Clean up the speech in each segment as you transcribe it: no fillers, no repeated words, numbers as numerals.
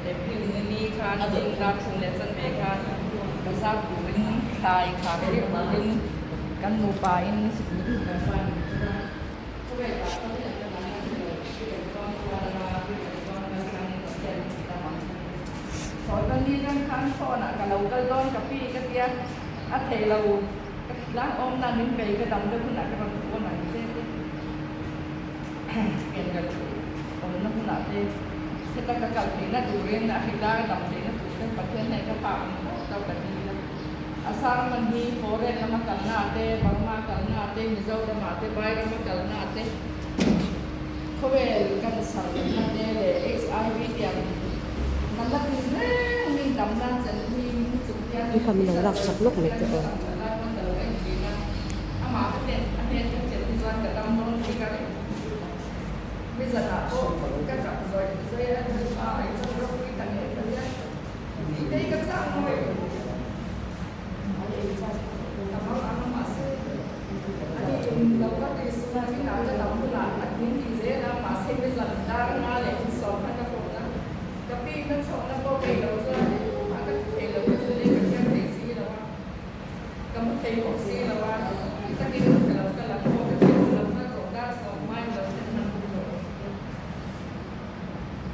April ni ni khan zingkar thum leh chanve khan bazar turin thlai kha tir turin kan nupa in sikul lut kan pan ni chu a khawvel ah pawh hian kan an hre lo pi kan chuang kual anga pi kan chuang kal thlangin Pathian in ti dam ang sawi ka ni kan khan phone ah ka lo kal dawn ka pi ka tia a thei lo ka ti tlang awm na min bei ka dam deuh hunah ka rawn phone ang che te pian ka duh awmna hunah te heta ka kal theihna turin a hrilai dam theihna tur te Pathian hian ka phak ang tawk tawk ka dil a. A sermon hi foreign lama kalna te, Burma kalna te, Mizoramah te, Vai rama kalna te, khawvel cancer lamna te leh HIV tiang natna tin reng mi damna chen hi mi chung hian I kha min lo lak chak lawk mai teh aw. Thalai pawn ka lo en thin a, amah ka ten a hnen ka chelh hi chuan ka dam dawn tih ka ring. Nizanah pawh ka tap zawih zawih a, Lalpa i chawk ropui tak em ka tia, tih te hi ka chak mawi. Ka mang ang a mahse ani in lo ka tih suh a, inah ka dam hunah a min tih zel a, mahse nizan dar nga leh insawm khan ka phone a, ka pi na chhawkna pawh peih lo chuan engmah ka ti thei lo ka chu le ka thiam thei si lo a. Ka mu thei bawk si lo a, takin ka lo kal ang pawh ka thei bawk lo kha tawh dar sawm hmain lo thlen hman bawk lo.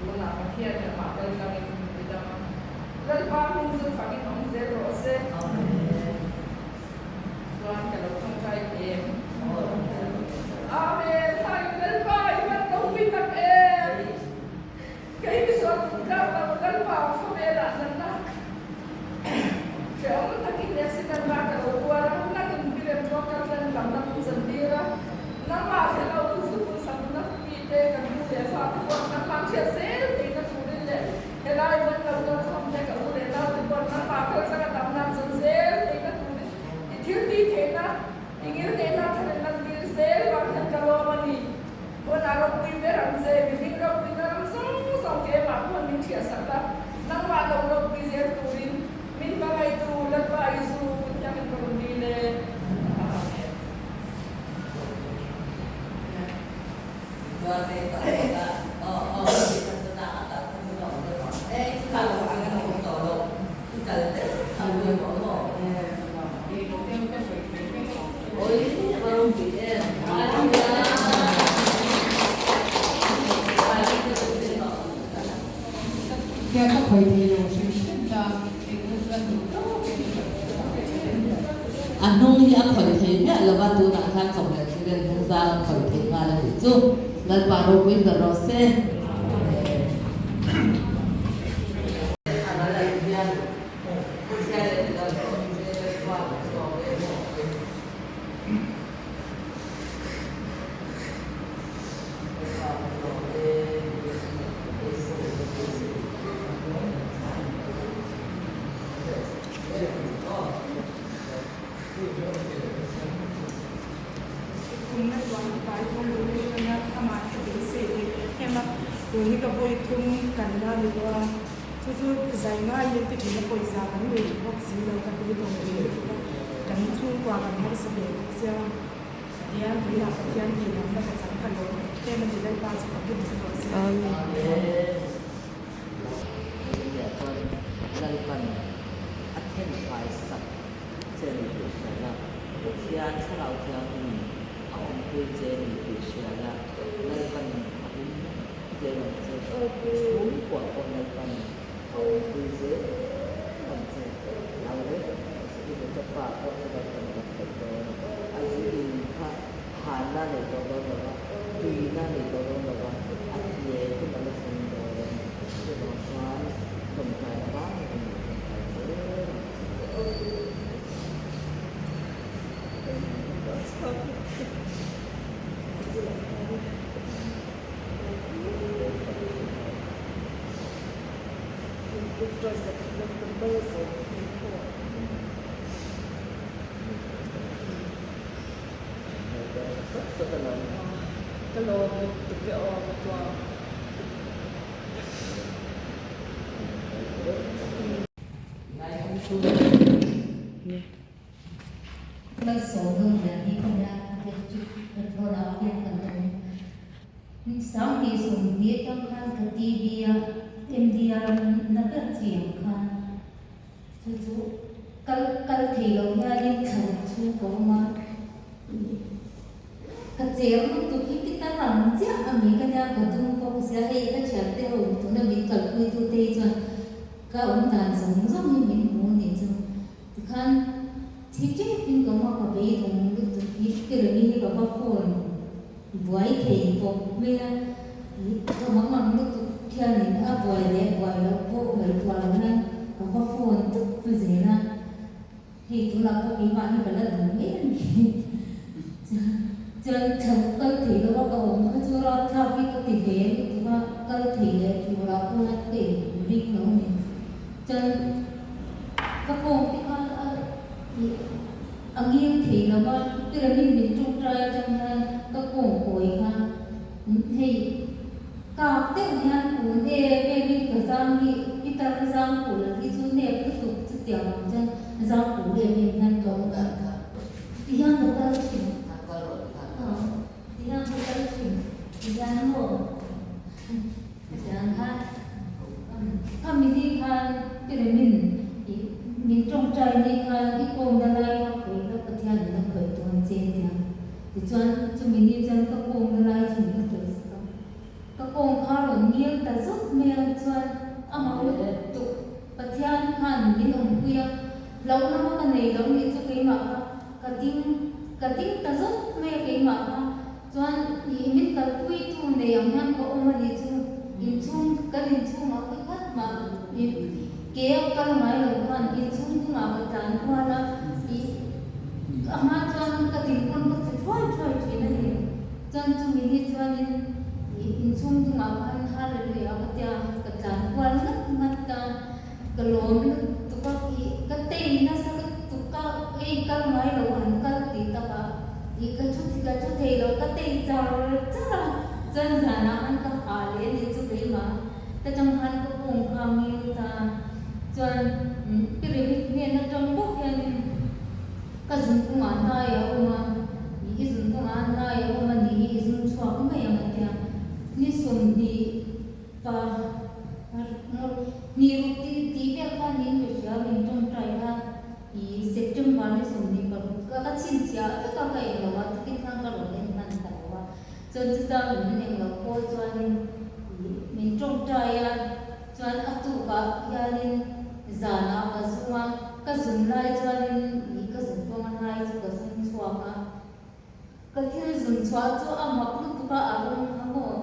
Tunah Pathian leh amah kal tlangin min ti dam a, Lalpa hming chu fakin awm zel rawh se. Chuan ka lo tawngtai thei em? Amen! Thain Lalpa i van ropui tak em! Kei misual tlak lo Lalpa khawvelah natna hrehawm takin accident ah ka lo tuar a, nakin pilem chuan ka tlen lamna min zantir a, nangmah hre lo tu zupun sakna mite kan nu leh fa te pawh nangmah hriat zel theihna turin leh helai man lo kal khawm te ka u leh nau te pawh nangmah kal tlang a damna an zan zel theihna turin i thil tih theihna i ngil neihna tharin lantir zel vang hian ka lawm a ni. Pawnah ropui ber ang che, mihring ropuina ram zawng zawng keimah pawn min thiahsak a, nangmah lo ropui zel turin min hmangaihtu Lalpa Isu kut hiangin ka rawn dil e. Amen. Tia ka khawi thei lo hrim hrim ta, engmah chuan duh tawk in ka A hnung hi a khawi thei miah lova, tunah khan chawhmeh thil hnung zang a khawi thei nghal a nih chu. Lalpa ropui ber rawh se. Kumna chuan Bible religion a amah ka beisei em em a, tun hi ka vawi thum kan la ni dawn a. Chu chu zai ngaiin ti thin a pawisa kan nei tha bawk si lo ka beidawng ve lutuk a, kan chhungkua kan harsa ve bawk sia. Pathian tuiah Pathian tih lamna ka chang ka lawm em a ni Lalpa chu ka hlim ta tawh si. Amen. India chuan Lalpan a thenfai sak che ni tih hria la, Pathian Thlarau Thianghlimin a awmpui che ni tih hria la, Lalpan a hum zel ang che, chhungkua pawh Lalpan a awmpui zel ang che, hlau reng suh i nuta pa pawh chu Lalpan a rawn theih dawn, a zu in kha hanna nei tawh dawn lo va, tuina nei tawh dawn lo va, a hle hun a la thleng dawn. Chuvang chuan tawngtai avang reng in tawngtai zel ang che. Ka lawm lutuk e aw ka tuar. Malsawmna hi khawmia electric petrol ah hian kan awm. Sang tih 20 atang khan ka TV a MDR na ber chi ang khan chu chu kal kal thei lo hianin thlan chhung ka awm a. Ka cher lutuk hi ti ta rang chiah a mi ka nia ka dum bawk sia hei ka thiante ho tuna min kalpui tu te hi chuan ka awm dan zawng zawng hi min hmu a nih chu tikhan thi tep in ka awm a ka beidawng lutuk hi Teremi hi ka va phone buai thei bawk mai a ih ka mangang lutuk hianin a buai leh buai loh pawh ngaihtuah loh hian ka va phone tawp zel a. Hei tunah pawh keimah hi ka la duh mai a ni. Chuan thla kal thei lo a ka awm kha chu rapthlak hi ka ti ve lutuk a, kal thei leh turah pawh hian ka inring lo a ni. Chuan ka kawng te kha a ih a ngil thei lo a, pyramid min tawngtai atang hian ka kawng kawi kha hei kak deuh hian kun em em in ka zang hi pitar zang kulh hi chu nep lutuk chutiang ang chuan zang kulh em em hian ka awm a ti hian ka kal thin ti hian ka kal thin ti hian maw hetiang khan khami ni khan pyramid ih min tawngtai ni khan i kawmna lai kha khawih la Pathian in a khawih dawn che tia. Tichuan, chumi ni chuan ka kawngna lai chu min khawih sak a. Ka kawng kha rawn ngil ta zut mai a, chuan amah lutuk Pathian khan min awmpui a, hlauhna kha ka nei lo nih chu keimah kha ka ding ka ding ta zut mai a keimah kha. Chuan ih min kalpui tu nei ang hian ka awm a nih chu inchhung kan inchhungah ka khat mah ih ke a kal ngai lo khan inchhung hnungah ka tlan kual a ih a hma chuan ka din pawn ka tlu thuai thuai thin a ni. Chuan chumi ni chuanin ih inchhung hnungah khan hallelujah ka tia ka tlan kual ngat ngat a ka lawm lutuk a ih ka tei nasa lutuk a ei kal ngai lo an kal tih takah ih ka thu ka thu thei lo ka tei char char a chuan zanah khan ka hah leh a nih chu keimah ta tang khan ka kawng kha a ngil ta chuan pyramid hnen atang bawk hianin ka zun kawngah hnai a awm a ih i zun kawngah hnai a awm a nih hi i zum chhuak mai ang a tia ni 20 Pa, Ni ruk tih tih vel khan in ka hria min tawngtai kha i September ni 26 ka ka chhinchhiah vek a ka englo a tukin khan ka rawn en hman ta lo a chuan chuta min englo pawh chuanin i min tawngtai a chuan a tukah hianin zanah ka zum a ka zum lai chuanin i ka zum kawng a hnai chu ka zum chhuak a. Ka thil zun chhuah chu a mak lutuk a, a rawng kha maw?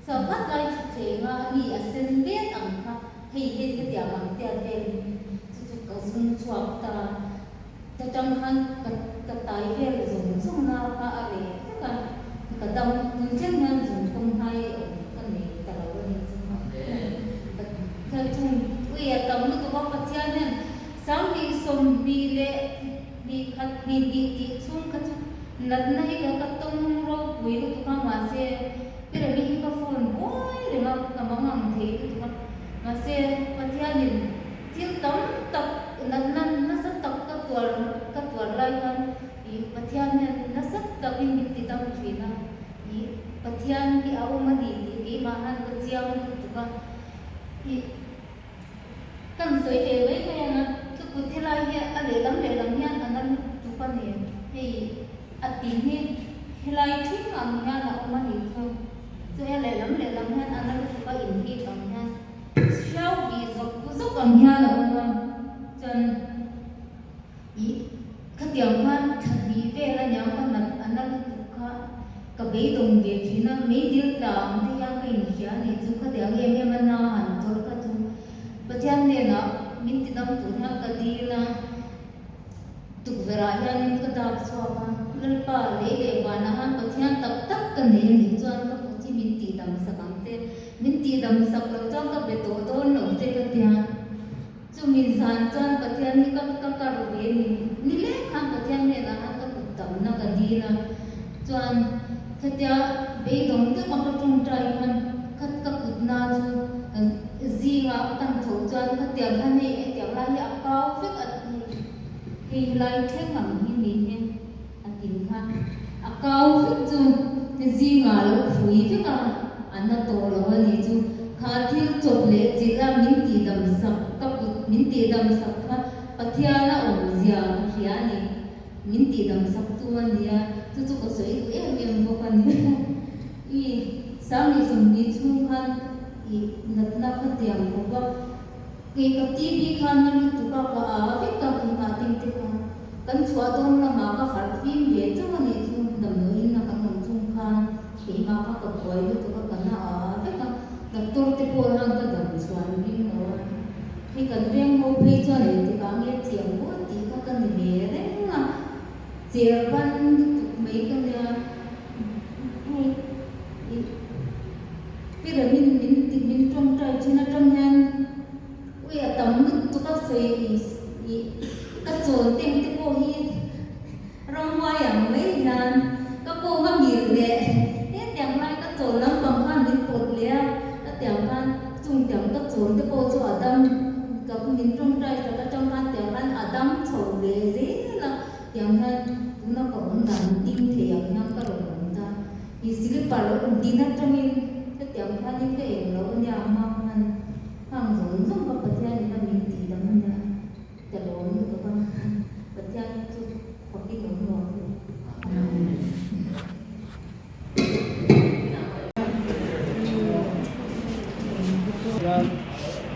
Chauhkhat lai thu thleng a, mi a sen vet ang kha, hei hei hetiang ang tiat vel hi chu chu ka zun chhuak ta. Ta tang khan ka ka tai vel zawng zawng na kha a reh vek a, ka dam tun thleng hian zun kawng hnai awm ka nei ta lo a ni chu. Ka chung ui a tam lutuk a, Pathian hian 20 leh Hnih khat hnih hnih tih chhung kha chu natna hi ka ka tawng ropui lutuk a, mahse Pirami hi ka phone buai reng a, ka mang ang thei. thei lutuk a. Mahse, Pathianin thil tam tak natna nasa tak ka tuar ka tuar lai khan ih Pathian hian nasa takin min ti dam thin a, ih Pathian hi a awm a ni tih keimah han ka chiang lutuk a, ih kan sawi ve mai mai ang a, ka kut helai hi a lehlam lehlam hian a na lutuk a ni, hei a tin hi helai thing ang hian a awm a nih chu. Chu he lehlam lehlam hian a na lutuk a inhip ang hian hriau vih zawk zawk ang hian a awm a, chuan ih khatiang khan thla hnih vel a niang ka nat a na lutuk kha ka beidawng ve thin a, meidil tla ang te hian ka inhria a nih chu khatiang em em a na han tawrh kha chu Pathian hnenah min ti dam tur hian ka dil a. Tukverh ah hianin ka dak chhuak a, Lalpa, lei leh vanah han Pathian tak tak ka nei a nih chuan ka kut hi min tihdam sak ang che, min tihdam sak loh chuan ka be tawh dawn lo che ka ti a. Chumi zan chuan Pathian hi ka ka kar ve a ni. Nileng khan Pathian hnenah han ka kut damna ka dil a, chuan khatia beidawng deuh a ka tawngtai khan ka ka kutna chu zingah kan tho chuan khatiang khan hei hetiang lai hi a kau vek a Hei helai thleng ang hi ni hi a tin kha a kau vek chu zingah lo phui vek a, a na tawh lo a nih chu. Kha thil chawp leh chilh a min tihdam sak ka kut min tihdam sak kha Pathian a awmzia ka hria a ni. Min tihdam sak tu a nia, chu chu ka sawi duh em em bawk a ni. I 2020 chhung khan i natna kha tiang khawp a. Kei ka TV khan na lutuk a ka a vek a keimah ding te kha kan chhuah dawn lamah ka harh fim ve chauh a nih chu damdawiin a kan awm chung khan keimah kha ka buai lutuk a ka na a vek a doctor te pawh hian ka dam chhuan ring lo a hei kan veng ho phei chuan engtikah nge thiam pawh tih kha ka ni ve reng a cher ban lutuk mai ka nia hei ih. Pi Remin min ti min tawngtai thin atang hian ui a tam lutuk a sawi ih ka chawn teng te pawh hi ramhuai ang mai hian ka kawng a ngil leh hetiang lai ka chawn lampang khan min pawt leh a hetiang khan chung tiang ka chawn te pawh chu a dam ka min tawngtai sak atang khan tiang khan a dam chho leh zel a tiang hian tuna ka awm dan ding thei ang hian ka rawn awm ta. I slipper din atangin hetiang khanin ka eng lo ania hma khan hang zawng zawng kha Pathianin a min tih dam ania ka lawm lutuk a Pathian chu fakin awm lo ang che. Hian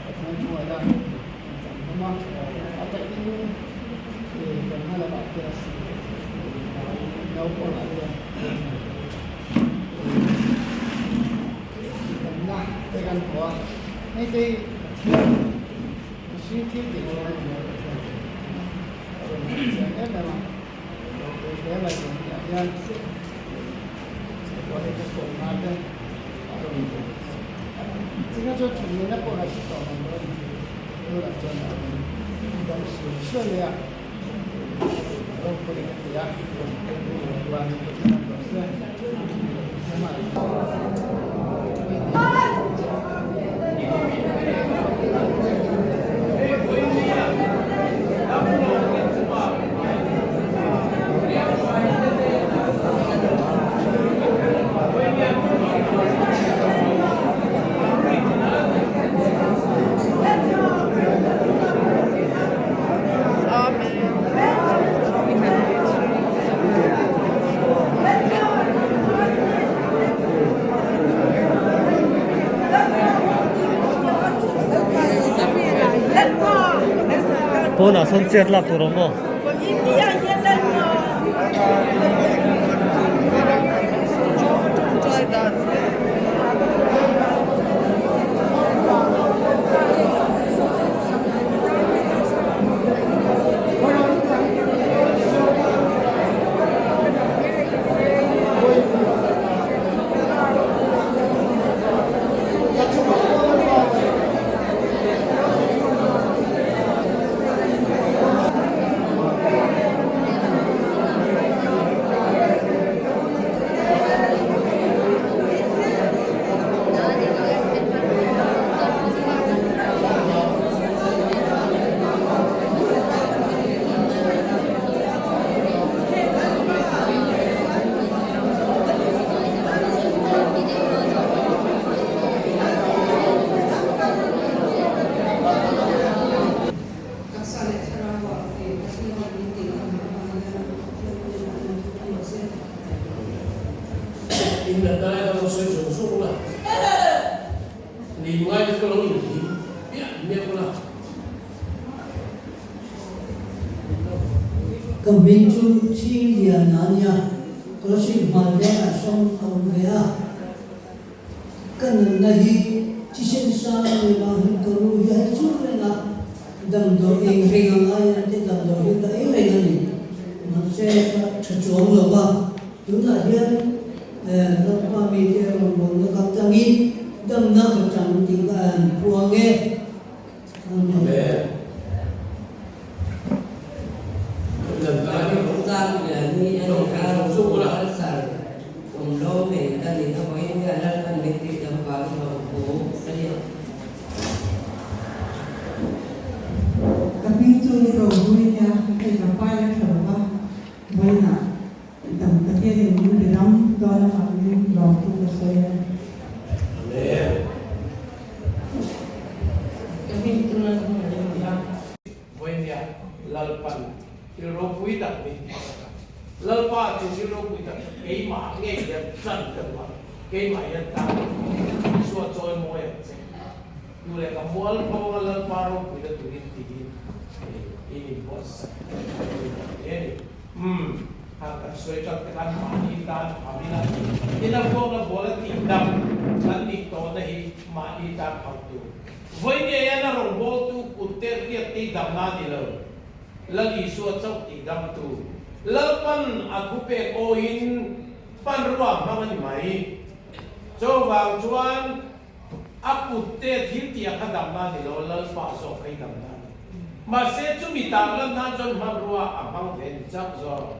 Pathian hnuaia kan awm a, a takin kan hma lamah te naupangah te Damna te kan hmu a, hei te hi Pathian mihring thil tih chu a ni lo, Pathian thil tih a ni a, a rawn hmu chiang em em a, ropui hle mai tun hniah hian chhekawh hei ka kawm hma te a rawn hmu chinga chuan thutnena pawh a hre tawh lo a ni, tunah chuan a rawn dam suai suai mai a. Pawnah sawn chet lak tur awm aw. Hlim ngai te chu lo inhlim miah miah ula. Ka hming chu Chhingliana a nia, Kolasib hmai vengah sawn ka awm ve a. Ka nunna hi thisen sang a nih vang hian ka lu hi a hei chur reng a, damdawi eng reng a ngai an ti damdawi hi ka ei reng a ni. Mahse ka tha chuang lo va, tunah hian Lalpa mite rawngbawlna kal tlangin damna ka chang tih ka han puang e. Amen. Ka hming chu Rohmui nia, hei ka pai la tha lova, vawiinah dam Pathianin min pe dam dawn avangin lawmthu ka sawi a. Amen. Ka hming chu Lalhmui a ni a. Vawinia Lalpan thil ropui tak min tihsak a. Lalpa chu thil ropui tak chu keimah ngei hian chan ka duh a, keimah hian tan ka duh a, Isua chawi mawi ang che. Tu leh ka mual pho anga Lalpa ropuina turin tiin in inbuatsaih ropui tak hle a ni. Umm, han kan sawi tak te khan mahni tan pham ila, ina vuakna buala tihdam kan nih tawhna hi mahni tan pham tur. Vawi ngeia na rawngbawltu kutte hriat tihdamna a ni lo. Lal Isua chauh tihdamtu. Lalpan a thupek awiin hmanrua hmang a ni mai. Chuvang chuan a kutte thil tih a kha damna a ni lo, Lalpa zawk kha i damna a ni. Mahse chumi tarlan nan chuan hmanrua a hmang ve ni chauh zawk.